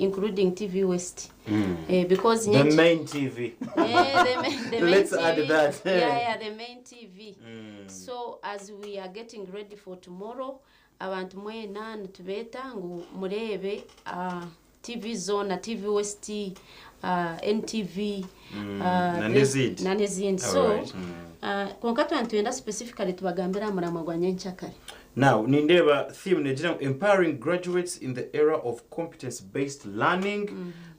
including TV West. Because The main TV. Yeah, the main Let's TV. Add that. Yeah, the main TV. So as we are getting ready for tomorrow, abantu mwena nitubeeta ngu mureebe TV zoona, TV West, NTV, Na n'ezindi. Na n'ezindi. So konka twaba nitwenda specifically tubagambire aha muramwa gwa nyenkyakare. Now, nindeeba theme negira ngu "Empowering graduates in the era of competence based learning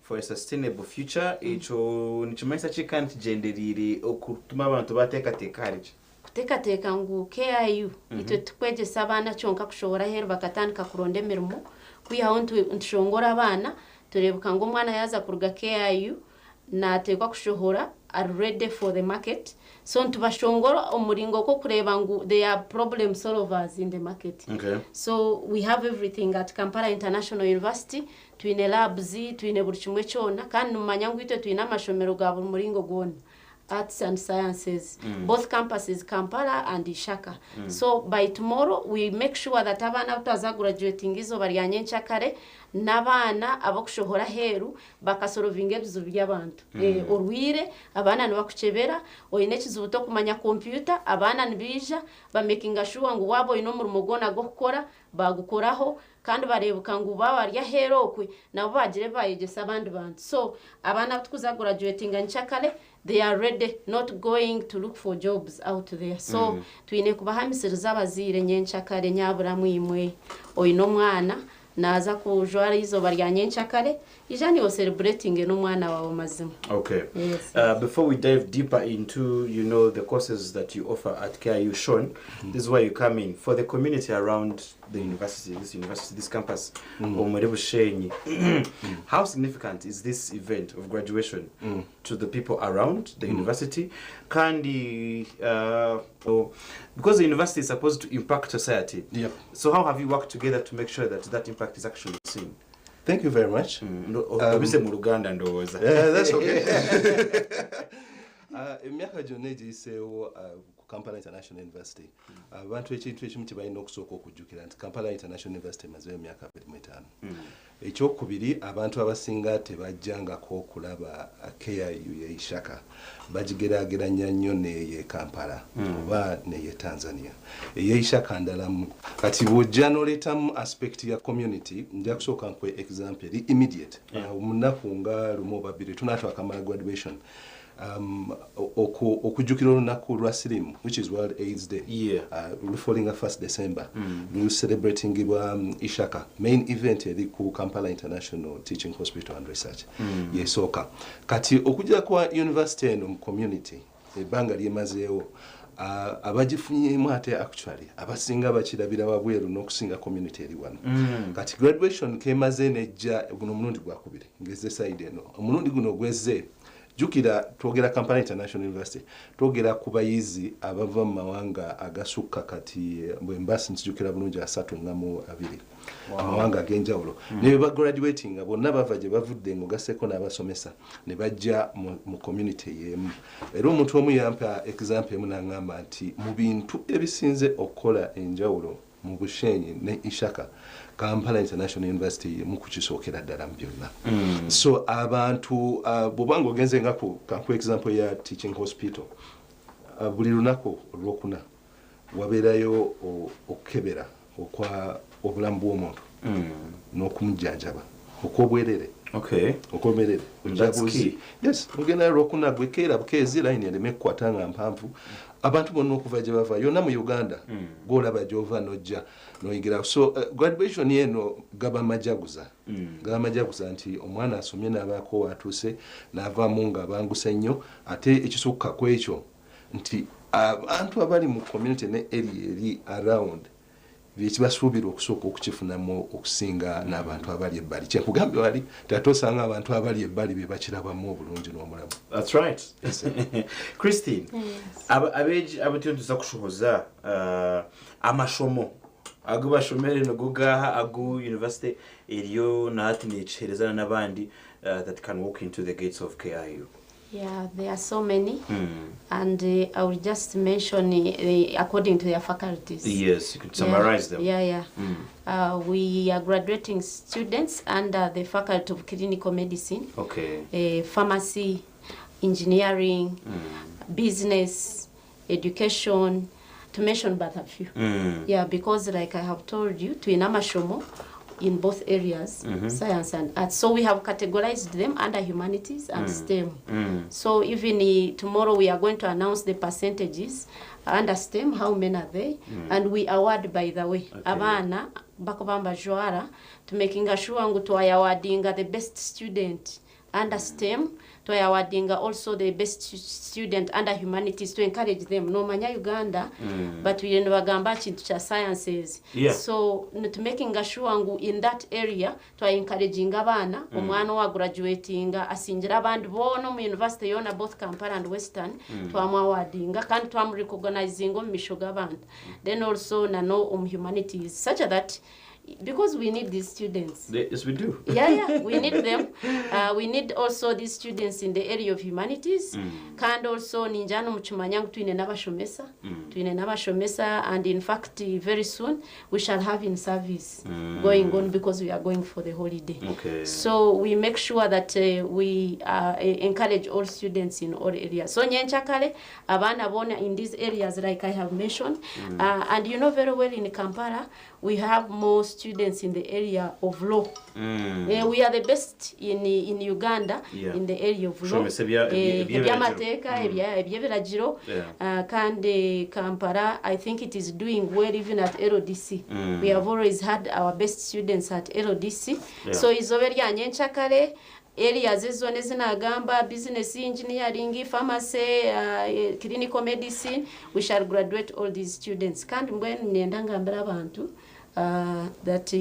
for a sustainable future." Ekyo nikimanyisa ki kandi kigyenderiire okutuma abantu bateekateeka ahari ki? Kuteekateeka ngu KIU itwe tukwegyesa abaana kyonka kushohora aheeru bakatandika kuronda emirimo. Kwihaho nitushongora abaana, tureebuka ngu omwana yaaza kuruga KIU naateekwa kushohora ari ready for the market. So nitubashongora omu muringo gw'okureeba ngu they are problem solvers in the market. So we have everything at Kampala International University. Twine labs, twine buri kimwe kyona, kandi nimumanya ngu itwe twine amashomero ga buri muringo gwona, arts and sciences, both campuses, Kampala and Ishaka. So by tomorrow we make sure that abaana abu twaza graduating izooba rya nyenkyakare n'abaana ab'okushohora aheeru bakasolovinga ebizibu by'abantu. Orwire, abaana nibakukyebera. Oine ekizibu tokumanya kompyuta, abaana nibaija bamakinga sure ngu waaba oine omurimo gwona gw'okukora bagukoraho, kandi bareebuka ngu baaba bari aheeru okwe nabo bagire bayegyesa abandi bantu. So abaana abu tukuza graduatinga nyenkyakare, they are ready, not going to look for jobs out there. So twine kubahamisiriza abazaire nyenkyakare, nyaburamu imwe oine omwana naaza kujwara izooba rya nyenkyakare, ija niwe celebrating n'omwana wawe mazima. Yes. Before we dive deeper into the courses that you offer at KIU, Sean, this is where you come in. For the community around the university, this university, this campus, Omuri Bushenyi, how significant is this event of graduation to the people around the university? Kandi, oh, because the university is supposed to impact society. So how have you worked together to make sure that that impact is actually seen? Thank you very much. Obise mu Luganda ndowooza. Yeah, that's okay. Emyaka gyonna egiyiseewo ku Kampala International University, abantu ekintu ekimu kye balina okusooka okujjukira nti Kampala International University emazeeyo emyaka 25. Ekyokubiri, abantu abasinga tebajjangako okulaba KIU ye Ishaka, bagigeraageranya nnyo n'eye Kampala oba n'eye Tanzania. Eye Ishaka ndalamu. Kati bw'ojja n'oleetamu aspect ya community, nja kusooka nkuwe example eri immediate. Munaku nga lumu oba bbiri tunaatwakamala graduation, okujjukira olunaku lwa sirimu, which is World AIDS Day, lufolinga 1st December, lucelebratingibwa Ishaka. Main event eri ku Kampala International Teaching Hospital and Research yesooka. Kati okujja kwa university eno mu community, ebbanga lyemazeewo, abagifunyemu ate actually abasinga bakirabira wabweru n'okusinga community eri wano. Kati graduation kemaze nejja, guno omulundi gwakubiri ngeze side eno. Omulundi guno gwezze, jjukira twogera Kampala International University, twogera ku bayizi abava mu mawanga agasukka kati bwe mbasi nkijjukira bulungi 32, amawanga ag'enjawulo. Ne bwe bagraduatinga bonna bava gye bavudde, ng'ogasseko n'abasomesa, ne bajja mu community y'emu. Era omuntu omu yampa example emu n'aŋŋamba nti mu bintu ebisinze okukola enjawulo mu Bushenyi ne Ishaka, Kampala International University mu kukisookera ddala mu byonna. So abantu, bw'oba nga ogenze nga ku kankuwa example ya teaching hospital, buli lunaku olwokuna wabeerayo okukebera okwa obulamu bw'omuntu n'okumujjanjaba okwobwerere. Okwobwerere. That's key. Yes, ogendayo lwokuna gwekeera bukeezi, layini ereme kukwata nga mpanvu. Abantu bonna okuva gye bava yonna mu Uganda, gwolaba gyova nojja noyingira. So graduation eno gaba majaguza, gaba majaguza nti omwana asomye n'abaako watuuse n'avaamu nga abanguse nnyo. Ate ekisukka ku ekyo nti abantu abali mu community ne area eri around byekibasuubira okusooka okukifunamu okusinga n'abantu abali ebbali. Kyenkugambye wali ate osanga abantu abali ebbali be bakirabamu obulungi n'omulamu. That's right. Christine, abeegi abatyo tuza kushohoza amashomo agu bashomere nigo gaha agu university eriyo nahati nekiherezana n'abandi that can walk into the gates of KIU? Yeah, there are so many, and I will just mention according to their faculties. Yes, you could summarize them. Yeah. We are graduating students under the Faculty of Clinical Medicine, pharmacy, engineering, business, education, to mention but a few. Yeah, because like I have told you, twine amashomo in both areas, science and arts. So we have categorized them under humanities and STEM. So even tomorrow we are going to announce the percentages under STEM, how many are they? And we award, by the way, abaana bakuba mbajwara to making sure ngu twayawardinga the best student under STEM, twayawardinga also the best student under humanities to encourage them. Nomanya Uganda, batwire nibagamba kintu kya sciences. So to making sure ngu in that area twa encouraging abaana, omwana owa graduatinga asingira abandi boona omu university yoona, both Kampala and Western, twamwawardinga kandi twamurecognizinga omu misho g'abantu. Then also nano omu humanities, such that because we need these students. Yes, we do. Yeah, we need them. We need also these students in the area of humanities. Kandi also ninjana mukimanya ngu twine n'abashomesa, twine n'abashomesa, and in fact very soon we shall have in service going on because we are going for the holiday. So we make sure that we encourage all students in all areas. So nyenchakale abaana bona in these areas like I have mentioned, and you know very well in Kampala we have more students in the area of law. We are the best in Uganda in the area of law. Shomesa eby'ebiragiro. Eby'amateeka, eby'ebiragiro. Kandi Kampala, I think it is doing well even at LDC. We have always had our best students at LDC. So izobe rya nyenchakare areas ezo nezinagamba business, engineering, pharmacy, clinical medicine, we shall graduate all these students. Kandi mbwenu nenda ngambira abantu that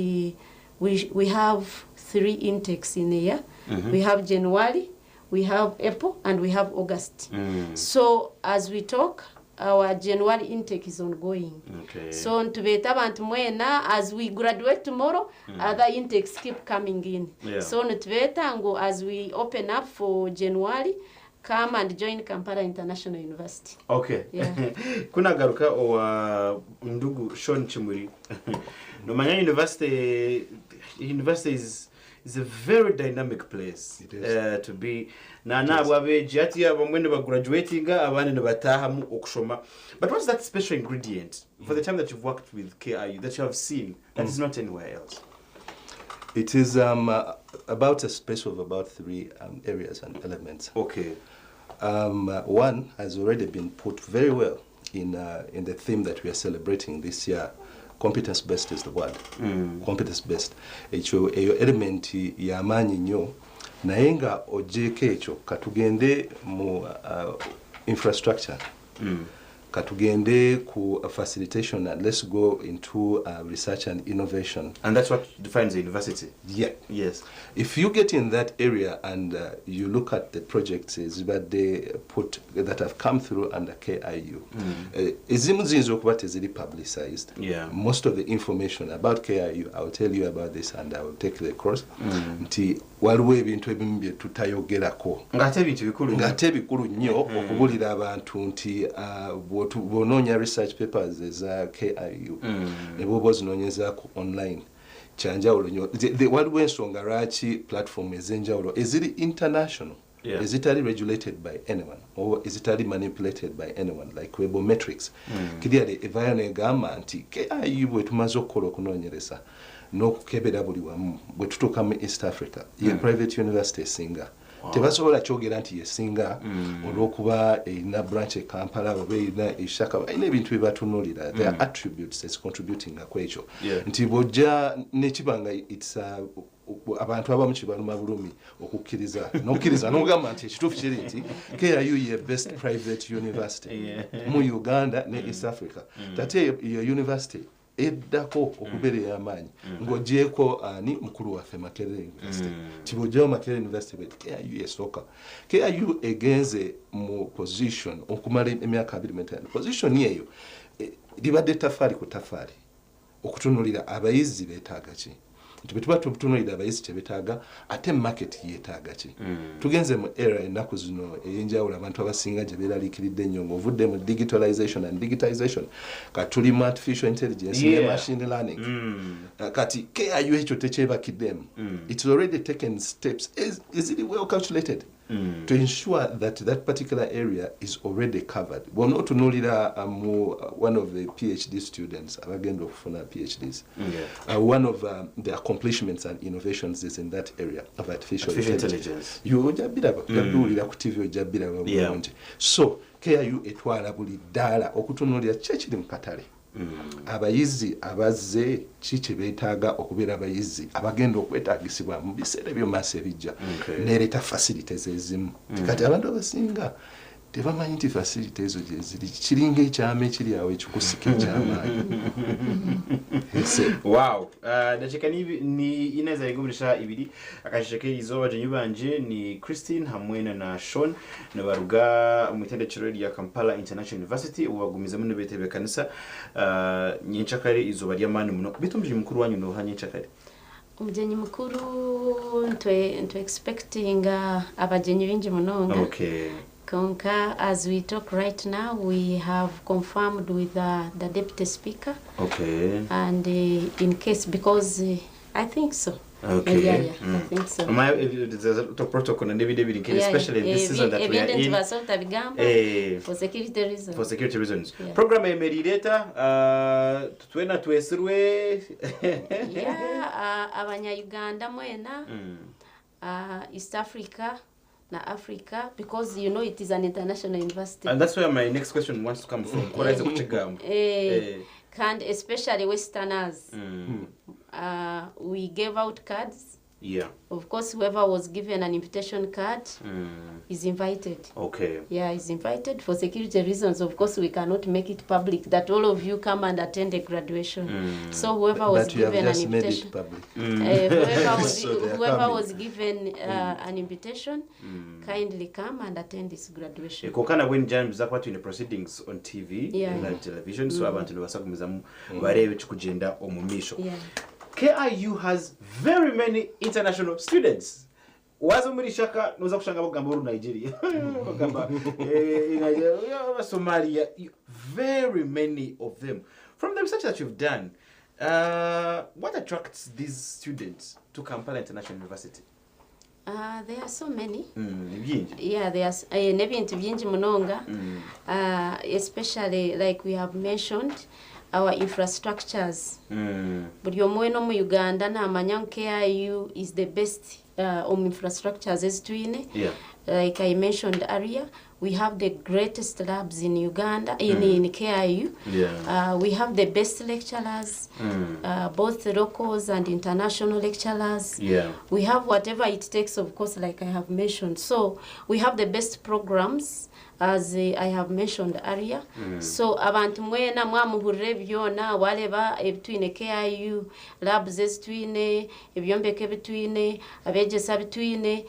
we have 3 intakes in a year. We have January, we have April, and we have August. So as we talk, our January intake is ongoing. So ntubeta abantu mwena, as we graduate tomorrow, other intakes keep coming in. So ntubeta ngu as we open up for January, come and join Kampala International University. Kunagaruka owa ndugu Sean Chimuri. Nomanya university is a very dynamic place. It is. To be. Na nabo abeegi ati abamwe nibagraduatinga, abandi nibatahamu okushoma. But what's that special ingredient for the time that you've worked with KIU that you have seen that is not anywhere else? It is about a space of about 3 areas and elements. One has already been put very well in the theme that we are celebrating this year. Competence-based is the word. Competence-based. Ekyo eyo element y'amaanyi nnyo, naye nga ogyeko ekyo katugende mu infrastructure. Katugende ku facilitation and let's go into research and innovation. And that's what defines the university. Yeah. Yes. If you get in that area and you look at the projects that they put that have come through under KIU, ezimu ziyinza okuba teziri publicized. Most of the information about KIU, I will tell you about this and I will take the course. Nti waliwo ebintu ebimu bye tutayogerako. Ng'ate ebintu bikulu nnyo. Ng'ate bikulu nnyo okubulira abantu nti bw'onoonya research papers eza KIU, ne bw'oba ozinoonyezaako online, kyanjawulo nnyo. Waliwo ensonga lwaki platform ez'enjawulo eziri international, ezitali regulated by anyone or ezitali manipulated by anyone like Webometrics. Clearly evayo negamba nti KIU bwe tumaze okukola okunoonyereza n'okukebera buli wamu, bwe tutuuka mu East Africa, ye private university esinga. Tebasobola kyogera nti yesinga olw'okuba erina branch e Kampala oba erina Ishaka, balina ebintu bye batunuulira. There are attributes that's contributing ku ekyo. Nti bw'ojja nekiba nga abantu abamu kibaluma bulumi okukkiriza n'okkiriza n'ogamba nti ekituufu kiri nti KIU ye best private university mu Uganda ne East Africa. Ate iyo university eddako okubeera ey'amaanyi ng'ogyeko ani mukulu waffe Makerere University. Nti bw'oggyayo Makerere University bweti KIU esooka. KIU egenze mu position okumala emyaka 25. Position eyo libadde tafaali ku tafaali okutunuulira abayizi beetaaga ki. Nti bwe tuba tutunuulira abayizi kye beetaaga, ate market yeetaaga ki? Tugenze mu era ennaku zino ey'enjawulo abantu abasinga gye beeraliikiridde ennyo ng'ovudde mu digitalization and digitization, kati tuli mu artificial intelligence ne machine learning. Kati KIU ekyo tekyebakiddemu. It's already taken steps eziri well calculated to ensure that that particular area is already covered. Bw'onootunuulira mu one of the PhD students abagenda okufuna PhDs, one of the accomplishments and innovations is in that area of artificial, Artificial intelligence. intelligence. You ojja biraba, ojja biwulira ku TV, ojja biraba bulungi. So KIU etwala buli ddaala okutunuulira ki ekiri mu katale, abayizi abazze ki kye beetaaga okubeera abayizi abagenda okwetaagisibwa mu biseera ebyomaaso ebijja, nereeta facilities ezimu. Kati abantu abasinga tebamanyi nti facility ezo gyeziri, kiringa ekyama ekiri awo ekikusika ekyamaanyi. Ese. Wow. Dakika ni ina zaigumirisha ibiri akasheshe k'erizooba. Bagyenyi banje ni Christine hamwe na Sean, nibaruga omu itendekero rya Kampala International University. Ubu bagumizemu nibetebekanisa nyenkyakare, izooba ry'amaani muno. Bitu omugyenyi mukuru wanyu noha nyenkyakare? Omugyenyi mukuru ntwe expectinga abagyenyi bingi munonga. Konka as we talk right now, we have confirmed with the deputy speaker and in case, because I think so. Yeah, I think so. There's a lot of protocol and everything, especially in this season that we are Ebindi in. Ntibasobola kutabigamba for security reasons. For security reasons. Yeah. Program emerire eta, twena twesirwe. Yeah, abanya-Uganda mwena, East Africa na Africa, because you know it is an international university. And that's where my next question wants to come from. Koraize kuchigamba. And especially Westerners. We gave out cards. Of course, whoever was given an invitation card is invited. Yeah, is invited. For security reasons, of course, we cannot make it public that all of you come and attend the graduation. So whoever was But you have given an just made invitation, it public. Whoever was, So they are whoever coming. Was given an invitation, kindly come and attend this graduation. Kokana when jam biza kuba twine proceedings on TV and television, so abantu nibasagumizamu barebe ekikugenda omu maisho. KIU has very many international students. Waza muri Ishaka noza kushanga bagamba uru Nigeria, bagamba Nigeria, Somalia, very many of them. From the research that you've done, what attracts these students to Kampala International University? There are so many. Ni byingi. Yeah, there's n'ebintu bingi munonga. Especially like we have mentioned, our infrastructures. Buli omwe no mu Uganda namanya ngu KIU is the best omu infrastructures ezitwine. Like I mentioned earlier, we have the greatest labs in Uganda, in KIU. We have the best lecturers, both locals and international lecturers. We have whatever it takes, of course, like I have mentioned. So we have the best programs, as I have mentioned earlier. So abantu mwena mwamuhurire byona wareba ebitwine KIU, labs ezitwine, ebyombeko ebitwine, abegyesa bitwine,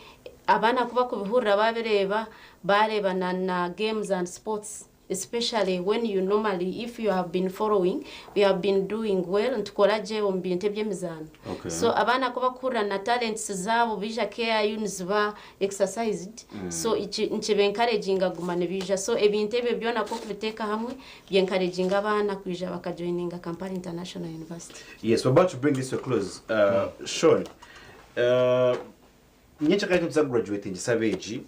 abaana kuba kubihurira babireba, bareba na games and sports, especially when you normally, if you have been following, we have been doing well, ntukora gye omu bintu eby'emizaano. So abaana kuba kuhurira na talents zaabo bija KIU niziba exercised. So nkiba encouraginga guma nibija. So ebintu ebyo byona ko kubiteeka hamwe byencouraginga abaana kwija bakajoininga Kampala International University. Yes, we're about to bring this to a close. Sean, nyenkyakare tuza graduating Sabeji,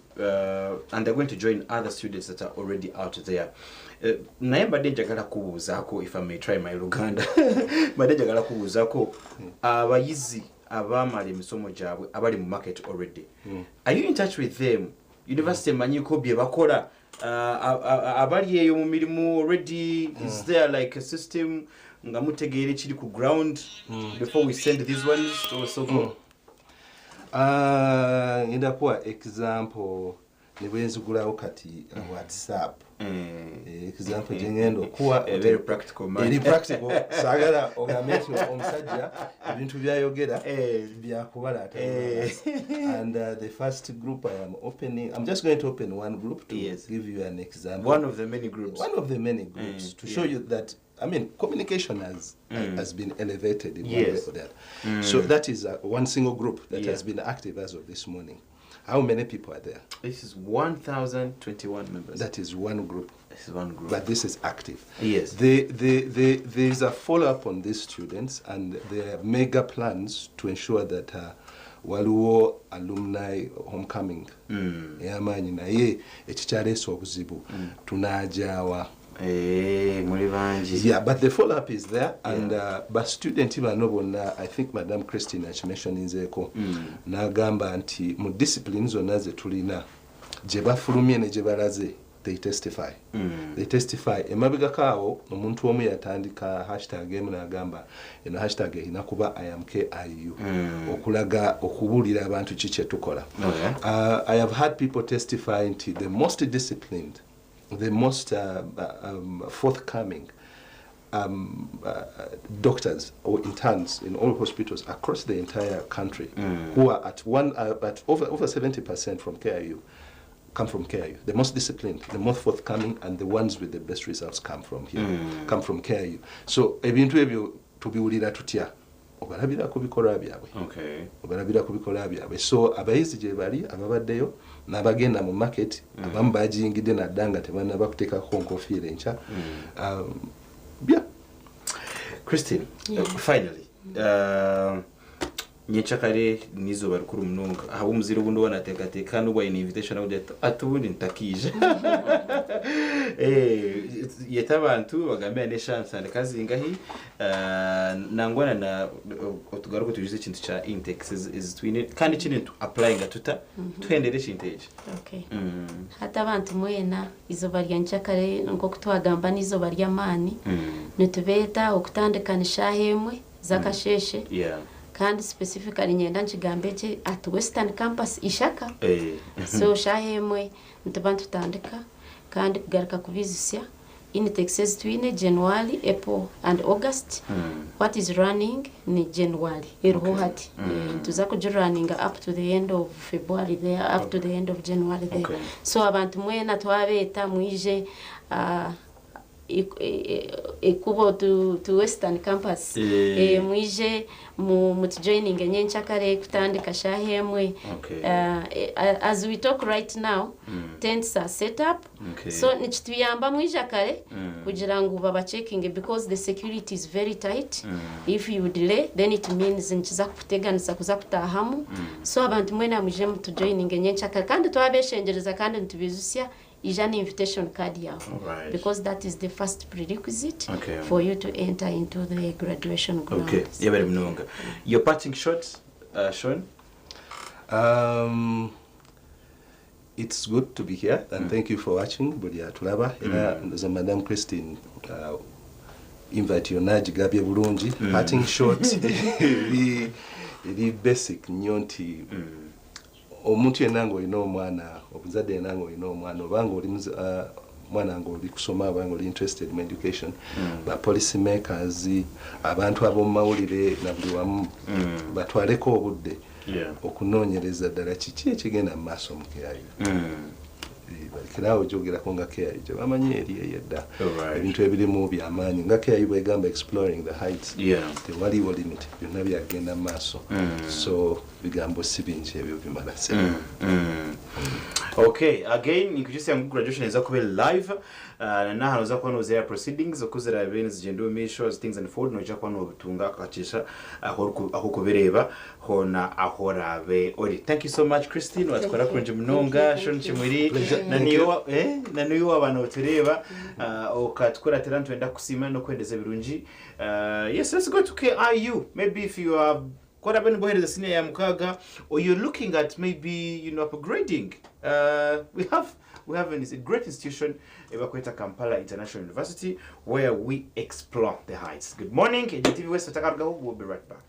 and they're going to join other students that are already out there. Naye mbadde njagala kubuuzaako, if I may try my Luganda, mbadde njagala kubuuzaako abayizi abaamala emisomo gyabwe abali mu market already, are you in touch with them? University emanyiko bye bakola? Abali eyo mu mirimu already, is there like a system nga mutegeera ekiri ku ground before we send these ones to also go? Ah, ngenda kuwa example ne bwe nzigulawo kati WhatsApp. Example gye ngenda okuwa A very practical man. Eri practical, saagala ogambe nti omusajja ebintu byayogera byakubala. And the first group I am opening, I'm just going to open one group to give you an example. One of the many groups. One of the many groups to show you that I mean, communication has has been elevated in one way Yes. or the other. So that is one single group that has been active as of this morning. How many people are there? This is 1,021 members. That is one group. This is one group. But this is active. Yes. There's a follow-up on these students, and there are mega plans to ensure that waliwo alumni homecoming ey'amaanyi, naye ekikyaleese obuzibu, tunaajawa? Eh, muri bangi. Yeah, but the follow-up is there, and ba student bano bonna, I think Madam Christine akimentioninzeeko n'agamba nti mu discipline zonna ze tulina, gye bafulumye ne gye balaze, they testify. They testify. Emabegako awo omuntu omu yatandika hashtag emu n'agamba eno hashtag erina kuba "I am KIU", okulaga, okubuulira abantu ki kye tukola. I have had people testify nti the most disciplined, the most forthcoming doctors or interns in all hospitals across the entire country, who are at over 70% from KIU, come from KIU. The most disciplined, the most forthcoming, and the ones with the best results come from here, come from KIU. So ebintu ebyo tubiwulira tutya? Obalabira ku bikolwa byabwe. Obalabira ku bikolwa byabwe. So abayizi gye bali, ababaddeyo n'abagenda mu market, abamu bagiyingidde nadda nga tebannaba kuteekako nkofiira enkya. Yeah. Christine, finally, nyekyakare n'izuba rikuru munonga aho omuzire obundi wanateekateeka n'obu aine invitation agira ati, ati ubundi ntakiija. Eh, yeta abantu bagambira n'eshaaha ntandika zingahi, nangwa na otugaruke tujuze ekintu kya intakes ezitwine, kandi ekindi tu applyinga tuta, tuhendere ekintu eki. Okay. Hati abantu mwena, izooba rya nkyakare, nk'oku twagamba, n'izooba ry'amaani. Nitubeeta okutandika ni shaaha 1 z'akasheeshe. Kandi specifically nyenda nkigambe eki, at Western Campus, Ishaka. So shaaha 1 nituba nitutandika. Kandi kugaruka kubizisya, intakes ezitwine January, April and August. What is running ni January eriho hati. Nituza kugirunninga up to the end of February there, up to the end of January there. So abantu mwena twabeeta mwije ekubo to Western Campus. Mwije mutujoininge nyenkyakare kutandika shaaha 1. As we talk right now, tents are set up. So nikituyamba mwija kare kugira ngu babacheckinge, because the security is very tight. If you delay, then it means nikiza kukuteganisa kuza kutahamu. So abantu mwena mwije mutujoininge nyenkyakare, kandi twabeshengereza kandi nitubizusya, ija ni invitation card yawe, because that is the first prerequisite for you to enter into the graduation grounds. Okay, yabere munonga. Your parting shot, Sean? It's good to be here, and thank you for watching. Buli atulaba, era nze Madam Christine, invite yonna agigabye bulungi. Parting shot eri basic nnyo nti omuntu yenna ng'olina omwana, omuzadde yenna ng'olina omwana, oba ng'oli mwana ng'oli kusoma, oba ng'oli interested mu education, ba policy makers, abantu ab'omu mawulire na buli wamu, batwaleko obudde okunoonyereza ddala kiki ekigenda mu maaso mu KIU. Balekerawo gyogerako nga KIU gye bamanyi eri eyedda. Ebintu ebirimu byamaanyi, nga KIU bwegamba, "Exploring the heights." Tewaliwo limit, byonna byagenda mu maaso. So bigambo si bingi, ebyo bimala se. Okay, again nikujusia ngu graduation eza kuba live, nahano oza kuba nozeya proceedings okuzirabe nizigenda omu maisho as things unfold, noija kuba nobutunga akakisha aho kubireeba hona aho orabe ori. Thank you so much, Christine, watukora you. kurungi munonga. Thank you, Shon thank you. Kimuri, Pleasure. na niyo abantu otureeba, okatukuratira, nitwenda kusiima n'okwendeza ebirungi. Yes, let's go to KIU. Maybe if you are kora beni bohereza senior ya mukaga, or you're looking at maybe upgrading, we have a great institution ebakweta Kampala International University, where we explore the heights. Good morning, TV West. We'll be right back.